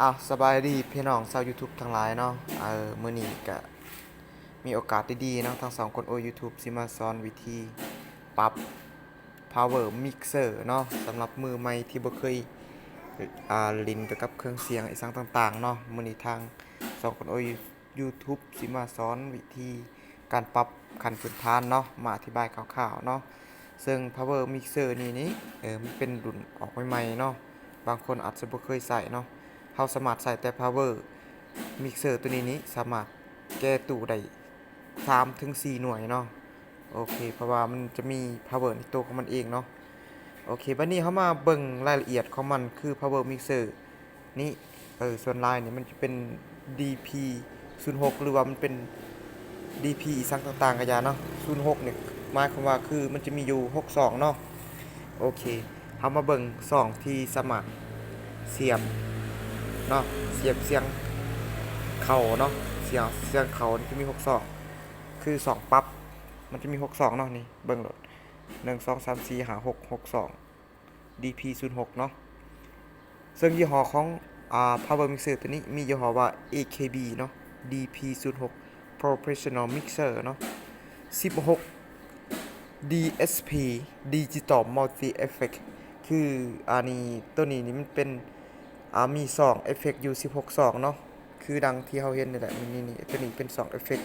ອາ ສະບາຍດີພີ່ນ້ອງຊາວ YouTube ທັງຫຼາຍເນາະ. ເອີ ມື້ນີ້ກະມີໂອກາດດີໆເນາະ, ທັງສອງຄົນໂອ້ຍ YouTube ຊິມາສອນວິທີປັບ Power Mixer ເນາະ, ສຳລັບມືໃໝ່ທີ່ບໍ່ເຄີຍ ອາ ຫຼິ້ນກ່ຽວກັບເຄື່ອງສຽງອີ່ສັງຕ່າງໆເນາະ. ມື້ນີ້ທາງສອງຄົນໂອ້ຍ YouTube ຊິມາສອນວິທີການປັບຂັ້ນພື້ນຖານເນາະ, ມາອະທິບາຍຄ່າວໆເນາະ. ເຊິ່ງ Power Mixer ນີ້ນີ້ ເອີ ມັນເປັນລຸ້ນອອກໃໝ່ໆເນາະ, ບາງຄົນອາດຈະບໍ່ເຄີຍໃຊ້ເນາະ. ເຮົາສາມາດໃຊ້ແຕ່ Power Mixer ຕົວນີ້ນີ້ ສາມາດແກ່ຕູ້ໄດ້ສາມເຖິງສີ່ໜ່ວຍເນາະ. ໂອເຄ ເພາະວ່າມັນຈະມີ power ໃນຕົວຂອງມັນເອງເນາະ. ໂອເຄ ບັດນີ້ເຮົາມາເບິ່ງລາຍລະອຽດຂອງມັນ ຄື Power Mixer ນີ້ ເອີ ສ່ວນຫຼາຍນີ້ມັນຈະເປັນ DP ສູນຫົກ ຫຼືວ່າມັນເປັນ DP ອີ່ສັງຕ່າງໆກະຢ່າເນາະ. ສູນຫົກນີ້ໝາຍຄວາມວ່າຄືມັນຈະມີຢູ່ຫົກຊ່ອງເນາະ. ໂອເຄ ເຮົາມາເບິ່ງຊ່ອງທີ່ສາມາດສຽບເນາະ, ສຽບສຽງເຂົ້າເນາະ, ສຽງ ສຽງເຂົ້າມັນຈະມີຫົກຊ່ອງ ຄືຊ່ອງປັບ ມັນຈະມີຫົກຊ່ອງເນາະ. ນີ້ເບິ່ງໂລດ ໜຶ່ງ ສອງ ສາມ ສີ່ ຫ້າ ຫົກ ຫົກຊ່ອງ DP ສູນຫົກເນາະ. ເຊິ່ງຍີ່ຫໍ້ຂອງ ອາ Power Mixer ຕົວນີ້ມີຍີ່ຫໍ້ວ່າ AKB ເນາະ, DP ສູນຫົກ Professional Mixer ເນາະ, ສິບຫົກ DSP Digital Multi Effect ຄື ອາ ນີ້ ຕົວນີ້ນີ້ມັນເປັນ ອາ ມີຊ່ອງເອຟເຟັກຢູ່ສິບຫົກຊ່ອງເນາະ, ຄືດັ່ງທີ່ເຮົາເຫັນນີ້ແຫຼະ. ນີ້ ນີ້ ຕົວນີ້ເປັນຊ່ອງເອຟເຟັກ,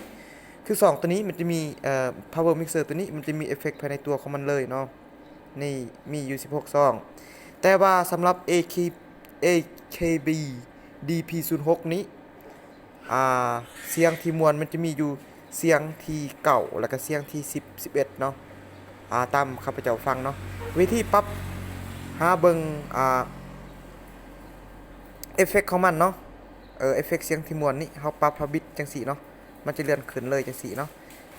ຄືຊ່ອງຕົວນີ້ມັນຈະມີ ເອີ Power Mixer ຕົວນີ້ມັນຈະມີເອຟເຟັກພາຍໃນຕົວຂອງມັນເລີຍເນາະ. ນີ້ມີຢູ່ສິບຫົກຊ່ອງ, ແຕ່ວ່າສຳລັບ AK AKB DP ສູນຫົກນີ້ ອາ ສຽງທີ່ມ່ວນມັນຈະມີຢູ່ສຽງທີເກົ້າ ແລ້ວກະສຽງທີສິບ ສິບເອັດເນາະ. ອາ ຕາມຂ້າພະເຈົ້າຟັງເນາະ. ວິທີປັບ ຫາເບິ່ງ ອາ ເອຟເຟັກຂອງມັນເນາະ, ເອີ ເອຟເຟັກສຽງທີ່ມ່ວນນີ້ ເຮົາປັບ ເຮົາບິດຈັ່ງຊີ້ເນາະ, ມັນຈະເລື່ອນຂຶ້ນເລີຍຈັ່ງຊີ້ເນາະ.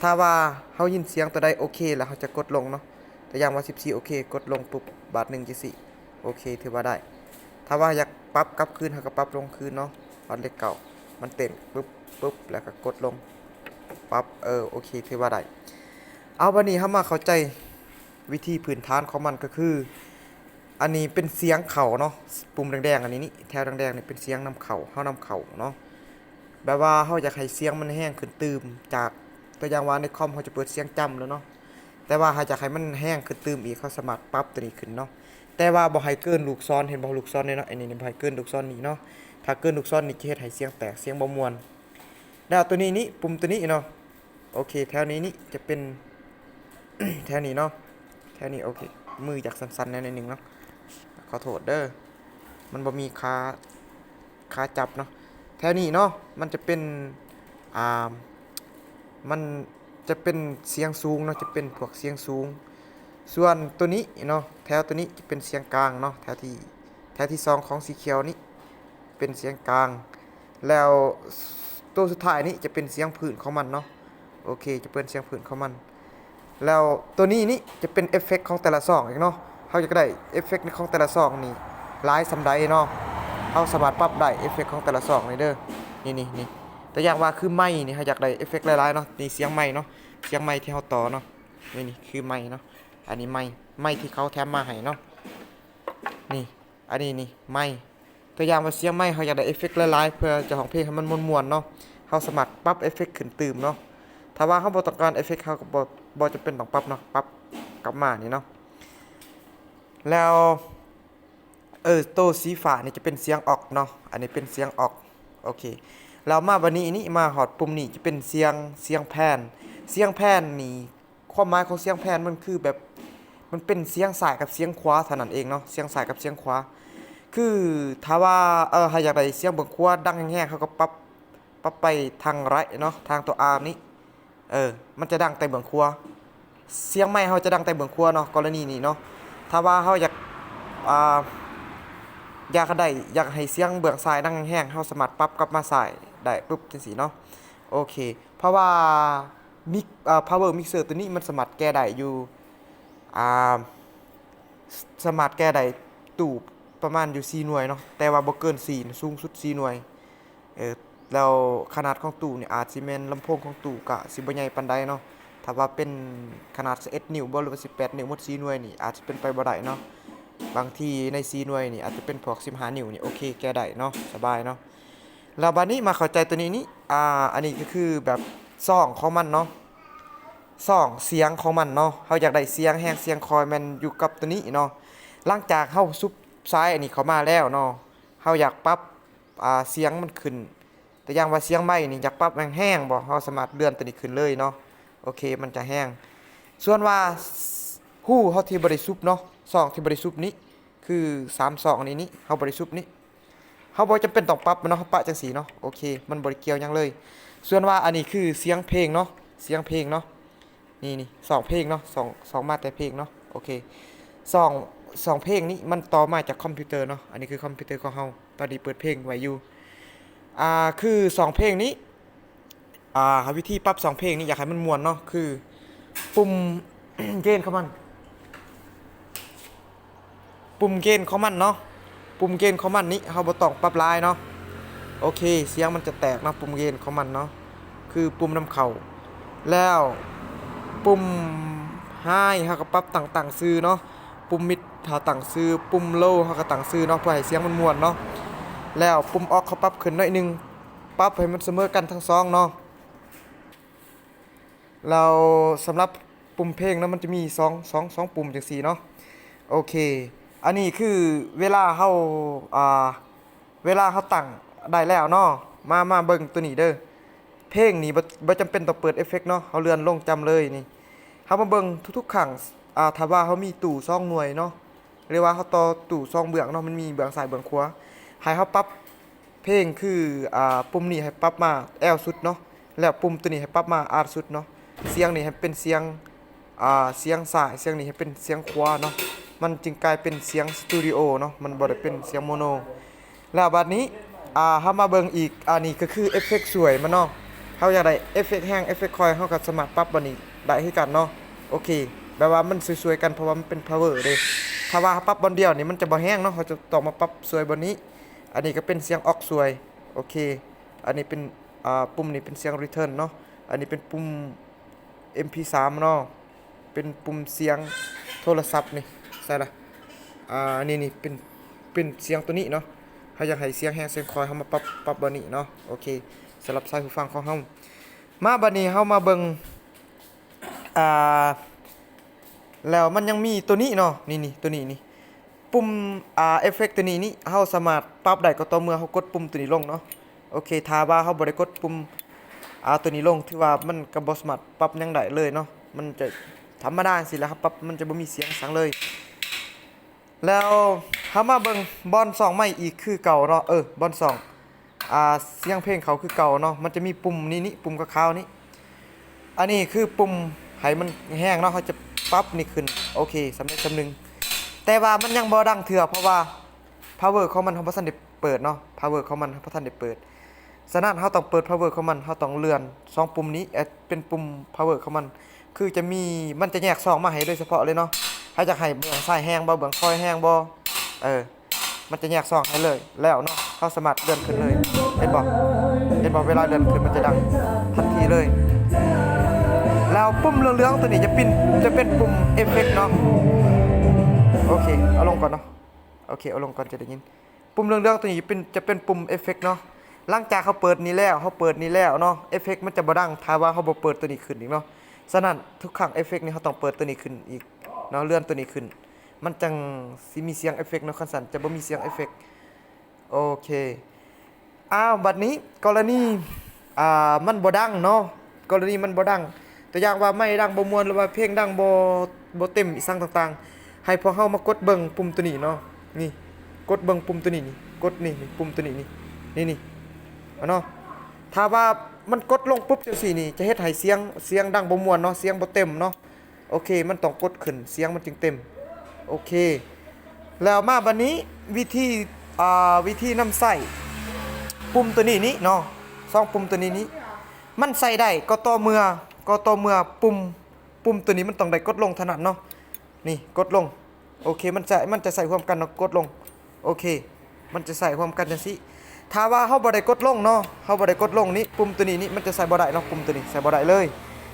ຖ້າວ່າເຮົາຍິນສຽງຕົວໃດໂອເຄແລ້ວ ເຮົາຈະກົດລົງເນາະ. ຕົວຢ່າງວ່າສິບສີ່ ໂອເຄ ກົດລົງປຸບ ບາດໜຶ່ງຈັ່ງຊີ້ ໂອເຄ ຖືວ່າໄດ້. ຖ້າວ່າຢາກປັບກັບຄືນ ເຮົາກະປັບລົງຄືນເນາະ, ບາດເລກເກົ້າ ມັນເຕັ້ນປຶບ ປຶບ ແລ້ວກະກົດລົງ ປັບ ເອີ ໂອເຄ ຖືວ່າໄດ້. ເອົາ ບາດນີ້ເຮົາມາເຂົ້າໃຈວິທີພື້ນຖານຂອງມັນກະຄື ອັນນີ້ເປັນສຽງເຂົ້າເນາະ, ປຸ່ມແດງໆ ອັນນີ້ນີ້ ແຖວແດງໆນີ້ເປັນສຽງນຳເຂົ້າ, ເຮົານຳເຂົ້າເນາະ. ແບບວ່າເຮົາຢາກໃຫ້ສຽງມັນແຮງຂຶ້ນຕື່ມ ຈາກ ຕົວຢ່າງວ່າໃນຄອມເຮົາຈະເປີດສຽງຈ້ຳແລ້ວເນາະ, ແຕ່ວ່າເຮົາຢາກໃຫ້ມັນແຮງຂຶ້ນຕື່ມອີກ ເຮົາສາມາດປັບຕົວນີ້ຂຶ້ນເນາະ. ແຕ່ວ່າບໍ່ໃຫ້ເກີນລູກສອນ, ເຫັນບໍ່ ລູກສອນນີ້ເນາະ, ອັນນີ້ນີ້ບໍ່ໃຫ້ເກີນລູກສອນນີ້ເນາະ. ຖ້າເກີນລູກສອນນີ້ຈະເຮັດໃຫ້ສຽງແຕກ ສຽງບໍ່ມ່ວນ. ແລ້ວຕົວນີ້ນີ້ ປຸ່ມຕົວນີ້ເນາະ, ໂອເຄ ແຖວນີ້ນີ້ຈະເປັນ ແຖວນີ້ເນາະ, ແຖວນີ້ ໂອເຄ ມືຢາກສັ່ນໆແນວໜ້ອຍໜຶ່ງເນາະ, ຂໍໂທດເດີ ມັນບໍ່ມີຂາ ຂາຈັບເນາະ. ແຖວນີ້ເນາະ ມັນຈະເປັນ ອາ ມັນຈະເປັນສຽງສູງເນາະ, ຈະເປັນພວກສຽງສູງ. ສ່ວນຕົວນີ້ເນາະ ແຖວຕົວນີ້ຈະເປັນສຽງກາງເນາະ, ແຖວທີ່ ແຖວທີສອງຂອງສີຂຽວນີ້ເປັນສຽງກາງ. ແລ້ວໂຕສຸດທ້າຍນີ້ຈະເປັນສຽງພື້ນຂອງມັນເນາະ, ໂອເຄ ຈະເປັນສຽງພື້ນຂອງມັນ. ແລ້ວໂຕນີ້ນີ້ຈະເປັນເອຟເຟັກຂອງແຕ່ລະຊ່ອງອີກເນາະ, ເຮົາຢາກໄດ້ເອຟເຟັກຂອງແຕ່ລະຊ່ອງນີ້ຫຼາຍສ່ຳໃດເນາະ, ເຮົາສາມາດປັບໄດ້ເອຟເຟັກຂອງແຕ່ລະຊ່ອງນີ້ເດີ. ນີ້ໆ ຕົວຢ່າງວ່າຄືໄມນີ້ ເຮົາຢາກໄດ້ເອຟເຟັກຫຼາຍໆເນາະ, ນີ້ສຽງໄມເນາະ, ສຽງໄມທີ່ເຮົາຕໍ່ເນາະ, ນີ້ໆຄືໄມເນາະ, ອັນນີ້ໄມ ໄມທີ່ເຂົາແຖມມາໃຫ້ເນາະ, ນີ້ ອັນນີ້ນີ້ໄມ. ຕົວຢ່າງວ່າສຽງໄມ ເຮົາຢາກໄດ້ເອຟເຟັກຫຼາຍໆ ເພື່ອຈະຮ້ອງເພງໃຫ້ມັນມ່ວນໆເນາະ, ເຮົາສາມາດປັບເອຟເຟັກຂຶ້ນຕື່ມເນາະ. ຖ້າວ່າເຮົາບໍ່ຕ້ອງການເອຟເຟັກ ເຮົາກະບໍ່ ບໍ່ຈຳເປັນຕ້ອງປັບເນາະ, ປັບກັບມານີ້ເນາະ. ແລ້ວ ເອີ ໂຕສີຟ້ານີ້ຈະເປັນສຽງອອກເນາະ, ອັນນີ້ເປັນສຽງອອກ, ໂອເຄ. ແລ້ວມາບາດນີ້ນີ້ ມາຮອດປຸ່ມນີ້ຈະເປັນສຽງ ສຽງແພນ, ສຽງແພນນີ້ ຄວາມໝາຍຂອງສຽງແພນມັນຄືແບບ ມັນເປັນສຽງຊ້າຍກັບສຽງຂວາເທົ່ານັ້ນເອງເນາະ, ສຽງຊ້າຍກັບສຽງຂວາ. ຄືຖ້າວ່າ ເອີ ເຮົາຢາກໄດ້ສຽງເບື້ອງຂວາດັງແຮງໆ ເຮົາກະປັບ ປັບໄປທາງໄຣເນາະ, ທາງຕົວອານີ້ ເອີ ມັນຈະດັງແຕ່ເບື້ອງຂວາ, ສຽງໄມເຮົາຈະດັງແຕ່ເບື້ອງຂວາເນາະ ກໍລະນີນີ້ເນາະ. ຖ້າວ່າເຮົາຢາກ ອາ ຢາກໄດ້ ຢາກໃຫ້ສຽງເບື້ອງຊ້າຍດັງແຮງໆ ເຮົາສາມາດປັບກັບມາຊ້າຍໄດ້ປຶບ ຈັ່ງຊີ້ເນາະ, ໂອເຄ. ເພາະວ່າມິກ ອາ ພາວເວີມິກເຊີຕົວນີ້ມັນສາມາດແກ່ໄດ້ຢູ່ ອາ ສາມາດແກ່ໄດ້ຕູ້ປະມານຢູ່ສີ່ໜ່ວຍເນາະ, ແຕ່ວ່າບໍ່ເກີນສີ່ ສູງສຸດສີ່ໜ່ວຍ. ເອີ ແລ້ວຂະໜາດຂອງຕູ້ນີ້ອາດຊິແມ່ນ ລຳໂພງຂອງຕູ້ກະຊິບໍ່ໃຫຍ່ປານໃດເນາະ, ຖ້າວ່າເປັນຂະໜາດສິບເອັດນິ້ວບໍ ຫຼືວ່າສິບແປດນິ້ວໝົດສີ່ໜ່ວຍນີ້ ອາດຊິເປັນໄປບໍ່ໄດ້ເນາະ. ບາງທີໃນສີ່ໜ່ວຍນີ້ອາດຈະເປັນພວກສິບຫ້ານິ້ວນີ້ ໂອເຄ ແກ້ໄດ້ເນາະ ສະບາຍເນາະ. ແລ້ວບາດນີ້ມາເຂົ້າໃຈຕົວນີ້ນີ້ ອ່າ ອັນນີ້ກໍຄືແບບຊ່ອງຂອງມັນເນາະ ຊ່ອງສຽງຂອງມັນເນາະ ເຮົາຢາກໄດ້ສຽງແຮງສຽງຄອຍແມ່ນຢູ່ກັບຕົວນີ້ເນາະ. ຫຼັງຈາກເຮົາຊຸບສາຍອັນນີ້ເຂົ້າມາແລ້ວເນາະ ເຮົາຢາກປັບ ອ່າ ສຽງມັນຂຶ້ນ ຕົວຢ່າງວ່າສຽງໄມນີ້ ຢາກປັບແຮງໆບໍ່ ເຮົາສາມາດເລື່ອນຕົວນີ້ຂຶ້ນເລີຍເນາະ ໂອເຄ ມັນຈະແຮງ. ສ່ວນວ່າຮູເຮົາທີ່ບໍ່ໄດ້ຊຸບເນາະ ຊ່ອງທີ່ບໍ່ໄດ້ຊຸບນີ້ ຄືສາມຊ່ອງນີ້ນີ້ ເຮົາບໍ່ໄດ້ຊຸບນີ້ ເຮົາບໍ່ຈຳເປັນຕ້ອງປັບມັນເນາະ ເຮົາປະຈັ່ງຊີ້ເນາະ ໂອເຄ ມັນບໍ່ໄດ້ກ່ຽວຫຍັງເລີຍ. ສ່ວນວ່າອັນນີ້ຄືສຽງເພງເນາະ ສຽງເພງເນາະ ນີ້ໆ ຊ່ອງເພງເນາະ ຊ່ອງ ຊ່ອງມາແຕ່ເພງເນາະ ໂອເຄ ຊ່ອງ ຊ່ອງເພງນີ້ມັນຕໍ່ມາຈາກຄອມພິວເຕີເນາະ ອັນນີ້ຄືຄອມພິວເຕີຂອງເຮົາ ຕອນນີ້ເປີດເພງໄວ້ຢູ່ ອ່າ ຄືຊ່ອງເພງນີ້ ອ່າ ວິທີປັບຊ່ອງເພງນີ້ ຢາກໃຫ້ມັນມ່ວນເນາະ ຄືປຸ່ມເກນຂອງມັນ ປຸ່ມເກນຂອງມັນເນາະ ປຸ່ມເກນຂອງມັນນີ້ ເຮົາບໍ່ຕ້ອງປັບຫຼາຍເນາະ ໂອເຄ ສຽງມັນຈະແຕກເນາະ ປຸ່ມເກນຂອງມັນເນາະ ຄືປຸ່ມນຳເຂົ້າ. ແລ້ວປຸ່ມໄຮເຮົາກໍປັບຕັ້ງ ຕັ້ງຊື່ເນາະ ປຸ່ມມິດເຮົາຕັ້ງຊື່ ປຸ່ມໂລເຮົາກໍຕັ້ງຊື່ເນາະ ເພື່ອໃຫ້ສຽງມັນມ່ວນເນາະ. ແລ້ວປຸ່ມອອກເຮົາປັບຂຶ້ນໜ້ອຍໜຶ່ງ ປັບໃຫ້ມັນສະເໝີກັນທັງສອງເນາະ. ແລ້ວສຳລັບປຸ່ມເພງເນາະ ມັນຈະມີສອງ ສອງ ສອງປຸ່ມຈັ່ງຊີ້ເນາະ ໂອເຄ. ອັນນີ້ຄືເວລາເຮົາ ອ່າ ເວລາເຮົາຕັ້ງໄດ້ແລ້ວເນາະ ມາ ມາເບິ່ງຕົວນີ້ເດີ ເພງນີ້ບໍ່ ບໍ່ຈຳເປັນຕ້ອງເປີດເອຟເຟັກເນາະ ເຮົາເລື່ອນລົງຈ້ຳເລີຍນີ້. ເຮົາມາເບິ່ງທຸກໆຄັ້ງ ອ່າ ຖ້າວ່າເຮົາມີຕູ້ສອງໜ່ວຍເນາະ ຫຼືວ່າເຮົາຕໍ່ຕູ້ສອງເບື້ອງເນາະ ມັນມີເບື້ອງຊ້າຍເບື້ອງຂວາ ໃຫ້ເຮົາປັບເພງຄື ອ່າ ປຸ່ມນີ້ໃຫ້ປັບມາແອວສຸດເນາະ ແລ້ວປຸ່ມຕົວນີ້ໃຫ້ປັບມາອາດສຸດເນາະ. ສຽງນີ້ໃຫ້ເປັນສຽງ ອ່າ ສຽງຊ້າຍ ສຽງນີ້ໃຫ້ເປັນສຽງຂວາເນາະ ມັນຈຶ່ງກາຍເປັນສຽງສະຕູດິໂອເນາະ ມັນບໍ່ໄດ້ເປັນສຽງໂມໂນ. ແລ້ວບາດນີ້ ອ່າ ເຮົາມາເບິ່ງອີກ ອັນນີ້ກໍຄືເອຟເຟັກຊ່ວຍມັນເນາະ ເຮົາຢາກໄດ້ເອຟເຟັກແຮງ ເອຟເຟັກຄອຍ ເຮົາກໍສາມາດປັບບ່ອນນີ້ໄດ້ຄືກັນເນາະ ໂອເຄ. ແບບວ່າມັນຊ່ວຍໆກັນ ເພາະວ່າມັນເປັນພາວເວີເດ້ ຖ້າວ່າເຮົາປັບບ່ອນດຽວນີ້ມັນຈະບໍ່ແຮງເນາະ ເຮົາຈະຕ້ອງມາປັບຊ່ວຍບ່ອນນີ້. ອັນນີ້ກໍເປັນສຽງອອກຊ່ວຍ ໂອເຄ. ອັນນີ້ເປັນ ອ່າ ປຸ່ມນີ້ເປັນສຽງຣີເທີນເນາະ ອັນນີ້ເປັນປຸ່ມ ເອັມພີສາມເນາະ ເປັນປຸ່ມສຽງໂທລະສັບນີ້ ໃສ່ລະ ອ່າ ນີ້ ນີ້ເປັນ ເປັນສຽງຕົວນີ້ເນາະ ເຮົາຢາກໃຫ້ສຽງແຮງສຽງຄອຍ ເຮົາມາປັບ ປັບບ່ອນນີ້ເນາະ ໂອເຄ. ສຳລັບສາຍຫູຟັງຂອງເຮົາ ມາບາດນີ້ເຮົາມາເບິ່ງ ອ່າ ແລ້ວມັນຍັງມີຕົວນີ້ເນາະ ນີ້ໆ ຕົວນີ້ນີ້ ປຸ່ມ ອ່າ ເອຟເຟັກຕົວນີ້ນີ້ ເຮົາສາມາດປັບໄດ້ກໍຕໍ່ເມື່ອເຮົາກົດປຸ່ມຕົວນີ້ລົງເນາະ ໂອເຄ. ຖ້າວ່າເຮົາບໍ່ໄດ້ກົດປຸ່ມ ອ່າ ຕົວນີ້ລົງ ຖືວ່າມັນກໍບໍ່ສາມາດປັບຫຍັງໄດ້ເລີຍເນາະ ມັນຈະທຳມະດາຈັ່ງຊີ້ແຫຼະ ເຮົາປັບມັນຈະບໍ່ມີສຽງສັງເລີຍ. ແລ້ວເຮົາມາເບິ່ງບ່ອນຊ່ອງໄມອີກຄືເກົ່າເນາະ ເອີ ບ່ອນຊ່ອງ ອ່າ ສຽງເພງເຂົ້າຄືເກົ່າເນາະ ມັນຈະມີປຸ່ມນີ້ນີ້ ປຸ່ມຂາວໆນີ້ ອັນນີ້ຄືປຸ່ມໃຫ້ມັນແຮງເນາະ ເຮົາຈະປັບນີ້ຂຶ້ນ ໂອເຄ ສຳເລັດສ່ຳໜຶ່ງ. ແຕ່ວ່າມັນຍັງບໍ່ດັງເທື່ອ ເພາະວ່າພາວເວີຂອງມັນເຮົາບໍ່ທັນໄດ້ເປີດເນາະ ພາວເວີຂອງມັນເຮົາບໍ່ທັນໄດ້ເປີດ. ສະນັ້ນເຮົາຕ້ອງເປີດພາວເວີຂອງມັນ ເຮົາຕ້ອງເລື່ອນສອງປຸ່ມນີ້ ເປັນປຸ່ມພາວເວີຂອງມັນ ຄືຈະມີ ມັນຈະແຍກຊ່ອງມາໃຫ້ໂດຍສະເພາະເລີຍເນາະ ເຮົາຢາກໃຫ້ເບື້ອງຊ້າຍແຮງບໍ່ ເບື້ອງຄອຍແຮງບໍ່ ເອີ ມັນຈະແຍກຊ່ອງໃຫ້ເລີຍ ແລ້ວເນາະ ເຮົາສາມາດເລື່ອນຂຶ້ນເລີຍ ເຫັນບໍ່ ເຫັນບໍ່ ເວລາເລື່ອນຂຶ້ນມັນຈະດັງທັນທີເລີຍ. ແລ້ວປຸ່ມເຫຼືອງໆຕົວນີ້ຈະເປັນ ຈະເປັນປຸ່ມເອຟເຟັກເນາະ ໂອເຄ ເອົາລົງກ່ອນເນາະ ໂອເຄ ເອົາລົງກ່ອນຈະໄດ້ຍິນ. ປຸ່ມເຫຼືອງໆຕົວນີ້ເປັນ ຈະເປັນປຸ່ມເອຟເຟັກເນາະ ຫຼັງຈາກເຮົາເປີດນີ້ແລ້ວ ເຮົາເປີດນີ້ແລ້ວເນາະ ເອຟເຟັກມັນຈະບໍ່ດັງ ຖ້າວ່າເຮົາບໍ່ເປີດຕົວນີ້ຂຶ້ນອີກເນາະ. ສະນັ້ນທຸກຄັ້ງເອຟເຟັກນີ້ເຮົາຕ້ອງເປີດຕົວນີ້ຂຶ້ນອີກເນາະ ເລື່ອນຕົວນີ້ຂຶ້ນ ມັນຈັ່ງຊິມີສຽງເອຟເຟັກເນາະ ຄັນຊັ້ນຈະບໍ່ມີສຽງເອຟເຟັກ ໂອເຄ. ອ້າວ ບັດນີ້ກໍລະນີ ອ່າ ມັນບໍ່ດັງເນາະ ກໍລະນີມັນບໍ່ດັງ ຕົວຢ່າງວ່າໄມດັງບໍ່ມ່ວນ ຫຼືວ່າເພງດັງບໍ່ ບໍ່ເຕັມອີ່ສັງຕ່າງໆ ໃຫ້ພວກເຮົາມາກົດເບິ່ງປຸ່ມຕົວນີ້ເນາະ ນີ້ ກົດເບິ່ງປຸ່ມຕົວນີ້ນີ້ ກົດນີ້ ນີ້ ປຸ່ມຕົວນີ້ນີ້ ນີ້ ນີ້ ເນາະ. ຖ້າວ່າມັນກົດລົງປຸບຈັ່ງຊີ້ນີ້ ຈະເຮັດໃຫ້ສຽງ ສຽງດັງບໍ່ມ່ວນເນາະ ສຽງບໍ່ເຕັມເນາະ. ໂອເຄ ມັນຕ້ອງກົດຂຶ້ນ ສຽງມັນຈຶ່ງເຕັມ ໂອເຄ. ແລ້ວມາບັດນີ້ ວິທີ ອ່າ ວິທີນຳໃຊ້ປຸ່ມຕົວນີ້ນີ້ເນາະ ສອງປຸ່ມຕົວນີ້ນີ້ ມັນໃຊ້ໄດ້ກໍຕໍ່ເມື່ອ ກໍຕໍ່ເມື່ອປຸ່ມ ປຸ່ມຕົວນີ້ມັນຕ້ອງໄດ້ກົດລົງເທົ່ານັ້ນເນາະ ນີ້ ກົດລົງ ໂອເຄ ມັນຈະ ມັນຈະໃຊ້ຮ່ວມກັນເນາະ ກົດລົງ ໂອເຄ ມັນຈະໃຊ້ຮ່ວມກັນຈັ່ງຊີ້. ຖ້າວ່າເຮົາບໍ່ໄດ້ກົດລົງເນາະ ເຮົາບໍ່ໄດ້ກົດລົງນີ້ ປຸ່ມຕົວນີ້ນີ້ ມັນຈະໃຊ້ບໍ່ໄດ້ເນາະ ປຸ່ມຕົວນີ້ໃຊ້ບໍ່ໄດ້ເລີຍ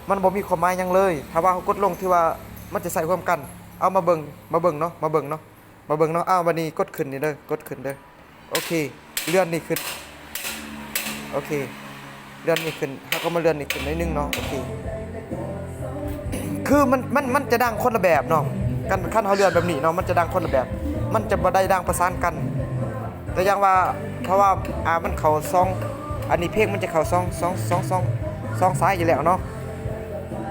ມັນບໍ່ມີຄວາມໝາຍຫຍັງເລີຍ. ຖ້າວ່າເຮົາກົດລົງ ຖືວ່າມັນຈະໃຊ້ຮ່ວມກັນ. ເອົາມາເບິ່ງ ມາເບິ່ງເນາະ ມາເບິ່ງເນາະ ມາເບິ່ງເນາະ. ອ້າວ ບັດນີ້ກົດຂຶ້ນນີ້ເດີ ກົດຂຶ້ນເດີ. ໂອເຄ ເລື່ອນນີ້ຂຶ້ນ. ໂອເຄ ເລື່ອນນີ້ຂຶ້ນ ເຮົາກໍມາເລື່ອນນີ້ຂຶ້ນໜ້ອຍໜຶ່ງເນາະ. ໂອເຄ ຄືມັນ ມັນ ມັນຈະດັງຄົນລະແບບເນາະ. ຄັນ ຄັນເຮົາເລື່ອນແບບນີ້ເນາະ ມັນຈະດັງຄົນລະແບບ ມັນຈະບໍ່ໄດ້ດັງປະສານກັນ. ແຕ່ຢ່າງວ່າ ຖ້າວ່າ ອ່າ ມັນເຂົ້າຊ່ອງ ອັນນີ້ເພງມັນຈະເຂົ້າຊ່ອງ ຊ່ອງ ຊ່ອງ ຊ່ອງ ຊ່ອງຊ້າຍຢູ່ແລ້ວເນາະ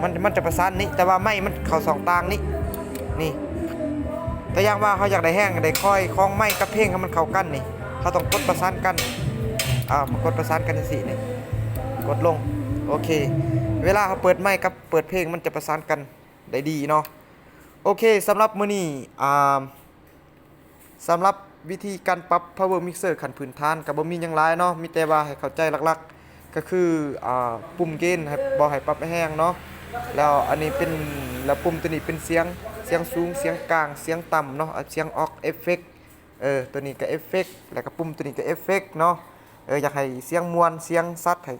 ມັນ ມັນຈະປະສານນີ້ ແຕ່ວ່າໄມມັນເຂົ້າຊ່ອງຕ່າງນີ້ ນີ້. ແຕ່ຢ່າງວ່າເຮົາຢາກໄດ້ແຮງ ໄດ້ຄອຍຂອງໄມກັບເພງໃຫ້ມັນເຂົ້າກັນນີ້ ເຮົາຕ້ອງກົດປະສານກັນ ອ່າ ມາກົດປະສານກັນຈັ່ງຊີ້ນີ້ ກົດລົງ. ໂອເຄ ເວລາເຮົາເປີດໄມກັບເປີດເພງ ມັນຈະປະສານກັນໄດ້ດີເນາະ. ໂອເຄ ສຳລັບມື້ນີ້ ອ່າ ສຳລັບວິທີການປັບ Power Mixer ຂັ້ນພື້ນຖານກໍບໍ່ມີຫຍັງຫຼາຍເນາະ ມີແຕ່ວ່າໃຫ້ເຂົ້າໃຈຫຼັກໆ ກໍຄື ອ່າ ປຸ່ມເກນ ໃຫ້ ບໍ່ໃຫ້ປັບແຮງເນາະ. ແລ້ວອັນນີ້ເປັນ ແລ້ວປຸ່ມຕົວນີ້ເປັນສຽງ ສຽງສູງ ສຽງກາງ ສຽງຕ່ຳເນາະ ສຽງອອກເອຟເຟັກ ເອີ ຕົວນີ້ກໍເອຟເຟັກ ແລ້ວກໍປຸ່ມຕົວນີ້ກໍເອຟເຟັກເນາະ. ເອີ ຢາກໃຫ້ສຽງມ່ວນ ສຽງຊັດ ໃຫ້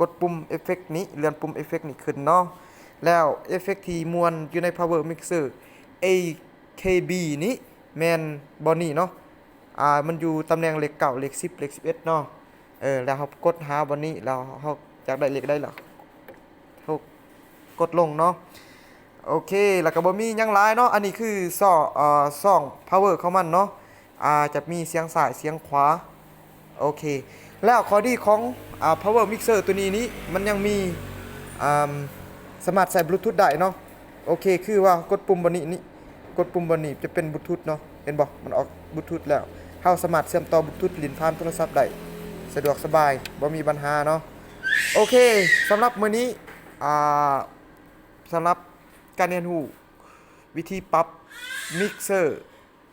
ກົດປຸ່ມເອຟເຟັກນີ້ ເລື່ອນປຸ່ມເອຟເຟັກນີ້ຂຶ້ນເນາະ. ແລ້ວເອຟເຟັກທີ່ມ່ວນຢູ່ໃນ Power Mixer ເອ ເຄບີ ນີ້ແມ່ນບ່ອນນີ້ເນາະ ອ່າ ມັນຢູ່ຕຳແໜ່ງເລກເກົ້າ ເລກສິບ ເລກສິບເອັດເນາະ. ເອີ ແລ້ວເຮົາກົດຫາບ່ອນນີ້ ແລ້ວເຮົາຢາກໄດ້ເລກໃດລະ ເຮົາກົດລົງເນາະ. ໂອເຄ ແລ້ວກໍບໍ່ມີຫຍັງຫຼາຍເນາະ. ອັນນີ້ຄືຊ່ອງ ເອີ ຊ່ອງ Power ຂອງມັນເນາະ ອ່າ ຈະມີສຽງຊ້າຍ ສຽງຂວາ. ໂອເຄ ແລ້ວຂໍ້ດີຂອງ ອ່າ Power Mixer ຕົວນີ້ນີ້ ມັນຍັງມີ ອ່າ ສາມາດໃຊ້ Bluetooth ໄດ້ເນາະ. ໂອເຄ ຄືວ່າກົດປຸ່ມບ່ອນນີ້ນີ້ ກົດປຸ່ມບ່ອນນີ້ຈະເປັນ Bluetooth ເນາະ ເຫັນບໍ່ ມັນອອກ Bluetooth ແລ້ວ ເຮົາສາມາດເຊື່ອມຕໍ່ Bluetooth ຫຼິ້ນຜ່ານໂທລະສັບໄດ້ ສະດວກສະບາຍ ບໍ່ມີບັນຫາເນາະ. ໂອເຄ ສຳລັບມື້ນີ້ ອ່າ ສຳລັບການຮຽນຮູ້ວິທີປັບ Mixer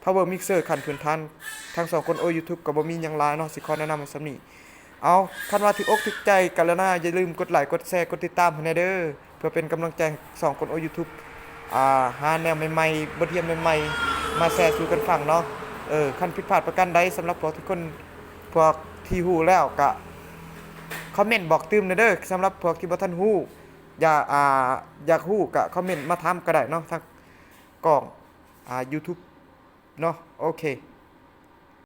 Power Mixer ຂັ້ນພື້ນຖານ ທັງສອງຄົນໂອ YouTube ກໍບໍ່ມີຫຍັງຫຼາຍເນາະ ຊິຂໍແນະນຳໄວ້ສ່ຳນີ້. ເອົາ ຄັນວ່າຖືກອົກຖືກໃຈກັນແລ້ວນະ ຢ່າລືມກົດໄລ ກົດແຊ ກົດຕິດຕາມໃຫ້ແດ່ເດີ ເພື່ອເປັນກຳລັງໃຈສອງຄົນໂອ YouTube ອ່າ ຫາແນວໃໝ່ໆ ບົດຮຽນໃໝ່ໆ ມາແຊສູ່ກັນຟັງເນາະ. ເອີ ຄັນຜິດພາດປະການໃດ ສຳລັບພວກທີ່ຄົນ ພວກທີ່ຮູ້ແລ້ວກະຄອມເມັນບອກຕື່ມແດ່ເດີ. ສຳລັບພວກທີ່ບໍ່ທັນຮູ້ ຢາກ ອ່າ ຢາກຮູ້ກະຄອມເມັນມາຖາມກໍໄດ້ເນາະ ທາງກ້ອງ ອ່າ YouTube ເນາະ. ໂອເຄ